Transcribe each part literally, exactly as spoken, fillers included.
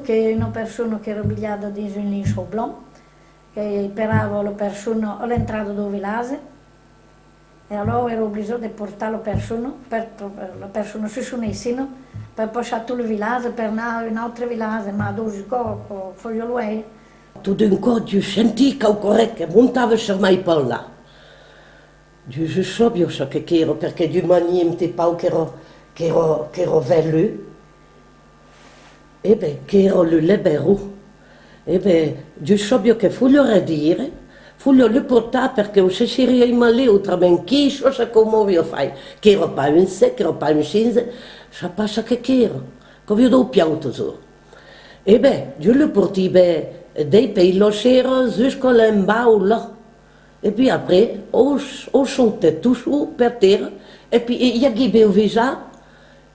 Qu'èra una persona qu'èra bilhada dins un linçòu blanc, que esperava la persona a l'entrada dau vilatge, e alòr èra oblijat de portar la persona, per, per, la persona sus son aisina, per passar tot lo vilatge, per anar a un autre vilatge, mas dos còps, fasiá luènh. Tot d'un còp, jo sentí quauqua ren que montava sus mai pel là. Jo, jo sabiá çò que qu'èra, perque jo manié un pauc qu'èra, qu'èra, qu'èra velhut. E ben, qu'èra lo leberon. E ben, jo sabiá que faliá ren dire, faliá lo portar, perque o se seriá malhèu autrament, qui sap çò qu'o m'auriá fait, qu'èra pas un sèt, qu'èra pas un cinze, sap pas çò que qu'èra, qu'aviá dau piau totjorn. E ben, jo lo portí ben, dempuei la sera jusca l'embau là. E pi après, o, o sauté tot sol per tera, e pi, e, i aguí ben au visatge,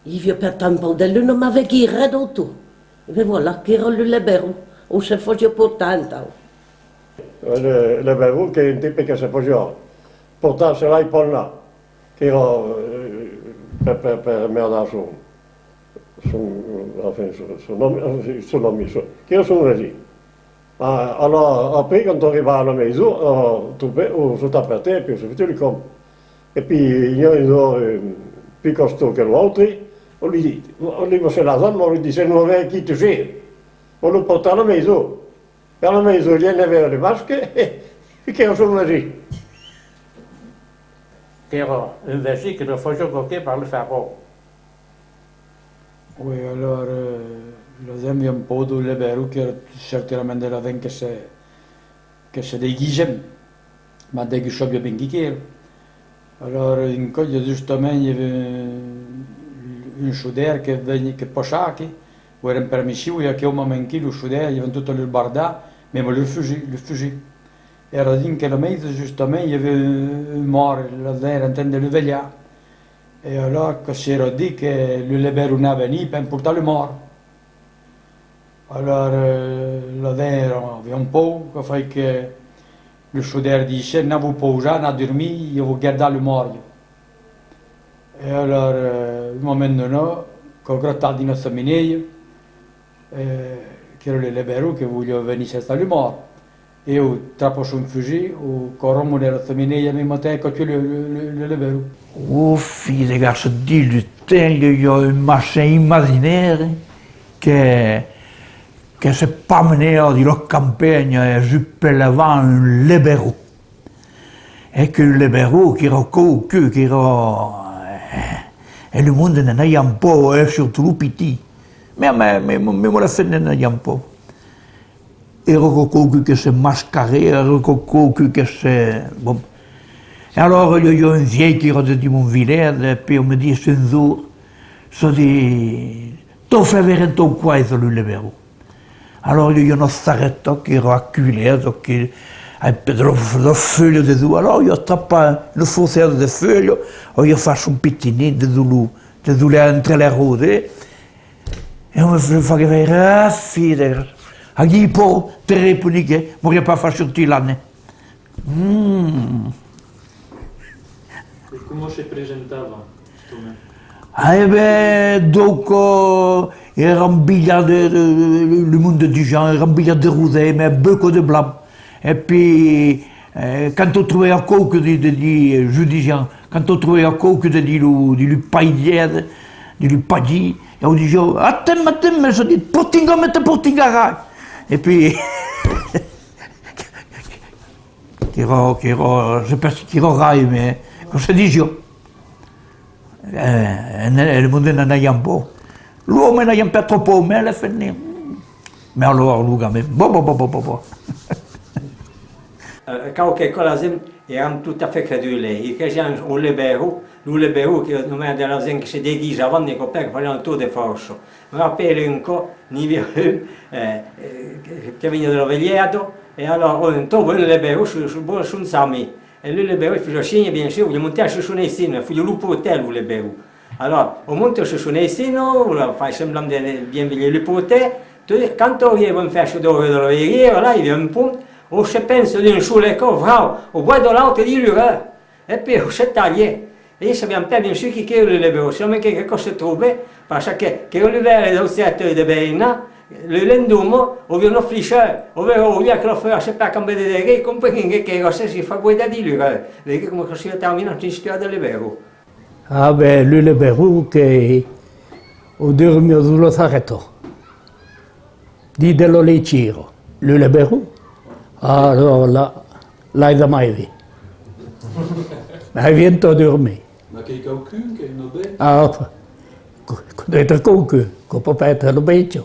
i aviá pertant pauc de luna, mas veguí ren dau tot. E ben voilà, qu'èra lo leberon, o se fasiá portar entau. Lo, lo leberon qu'èra un tipe que se fasiá portar, se l'ai pas là, qu'èra, eh, per, per, per merdar son, son, enfin, son, son òmi, son, qu'èra son vesin. Ah, alòr, après, quand arribava a la maison, eh, trobava, o sauta per tera, e pi o se fotiá lo camp. E pi, i a un jorn, eh, pus costau que l'autre, o li, o li mossa las jambas, o li disiá: "Non, vèn aquí, tu sais." O lo portava a la maison. E a la maison, i anava le masque, e qu'èra son vesin. Qu'èra un vesin que ne fasiá quauque per le faire. Oui, alòr, eh, la gent avián paur dau leberon, qu'èra certainament de la gent que se, que se deguisèn, mas degun sabiá ben qui qu'èra. Alòr, un còp, justament, i aviá un, un sodèr que veniá, que passava aquí, o èra en permission, e aqueu moment-quí, lo sodèr, i avián totas las bardas, mèma los fusils, los fusils. Èra dins que la maison, justament, i aviá un, un mòrt, la gent èra en tren de lo velhar. E alòr que s'èra dit que lo leberon anava venir per emportar lo mòrt. Alòr, eh, la gent èra, avián paur, que fai que lo sodèr disiá: "Anatz vos pausar, anatz dormir, ieu vau gardar lo mòrt." E alòr, eh, un moment donat, quò grotava dins la chaminèia, eh, qu'èra lo leberon que voliá venir cercar lo mòrt. E o trapa son fusil, o còr amont de la chaminèia, e mèma temps, quò tua lo, lo, lo, lo leberon. Ò, filh de garça, dins lo temps, i a un massèn imaginaire que, que se promenava dins la campanha e jupelava un leberon. E que lo leberon, qu'èra quauque, qu'èra, eh, e lo monde n'anava pas, e surtot lo pitit. Mèma, mèma, mèma las femnas n'anava pas. Èra quauque que se mascarava, èra quauque que se, bon. E alòr, i a, i a un vielh qu'èra de dins mon vilatge, e pi o me ditz un jorn, çò ditz: "T'au fau veire entau còr, lo leberon." Alòr, i a, i a una charreta qu'èra aculada, que, ai, per de la, de la fuelha dedins. Alòr, i a trapat una forceta de fuelha, o i a fach un pitinet dedins lo, dedins lo, entre las rodas, e o me fa, fa que veire, ah, filh de, aguí, paur, te reponí que m'auriá pas fach sortir l'an. Mm. E coma se presentava, justament? Ah, e ben, donc, euh, èra un bilhar de, de, de, lo monde de Dijon, èra un bilhar de Rodèr, mès beucòp de blanc. E pi, eh, quand o trobava quauque de, de, de, eh, jo disiá, quand o trobava quauque de, de lo, de lo país, de lo país, e o disiá: "Atem, atem, me çò ditz, portinga, me te portingarai." E pi, qu'èra, qu'èra, je pense qu'èra rai, mès, com se disiá. Eh, e, e lo monde n'anava pas. Los òmes n'avián pas tròp paur, mès las femnas. Mès alòr, lo gamin, bo, bo, bo. Eh, quauque còp las gents èran tot a fait credulas, e cresián au leberon, lo leberon qu'èra nonmàs de las gents que se deguisavan de còp, que fasián tot de fòrça. Me rapèli un còp, n'i aviá un, eh, eh, que, que veniá de la velhada, e alòr, on tròba un leberon sus, sus, bon, son chamin. E lo leberon fasiá signe, bien sûr, voliá montar sus son aisina, faliá lo portar, lo leberon. Alòr, o monta sus son aisina, o fai semblant de, de bien velhar lo portar, tot, quand o arriba en fàcia dau reu de la Verrièra, là, i aviá un pont, o se pencha d'un sol còp, vrau, au bòrd de l'autre, dins lo reu. E pi o se talha. E sabián pas bien sûr qui qu'èra lo leberon, solament que, que quò se tròba, parce que, qu'èra lo vèire dau cerclèu de Bernat, Le lendeman, o vien lo flichar, o vien, o vien que lo feu a se pas cambiar de degré, comprenguin que, que, que se fa boire de diluc, eh. Vedi coma que si termina l'istòria de l'Ebèro. Ah ben, lu l'Ebèro que o durmia dins lo sarreton. Dins de lo leichiro. Lu l'Ebèro. Alora la, l'ai de mai vist. Mai vient a dormir. Ma qu'ei quauqu'un, qu'ei una bèstia? Ah, co-, co-, d'être quauqu'un, que pòt pas èstre lo bèstia.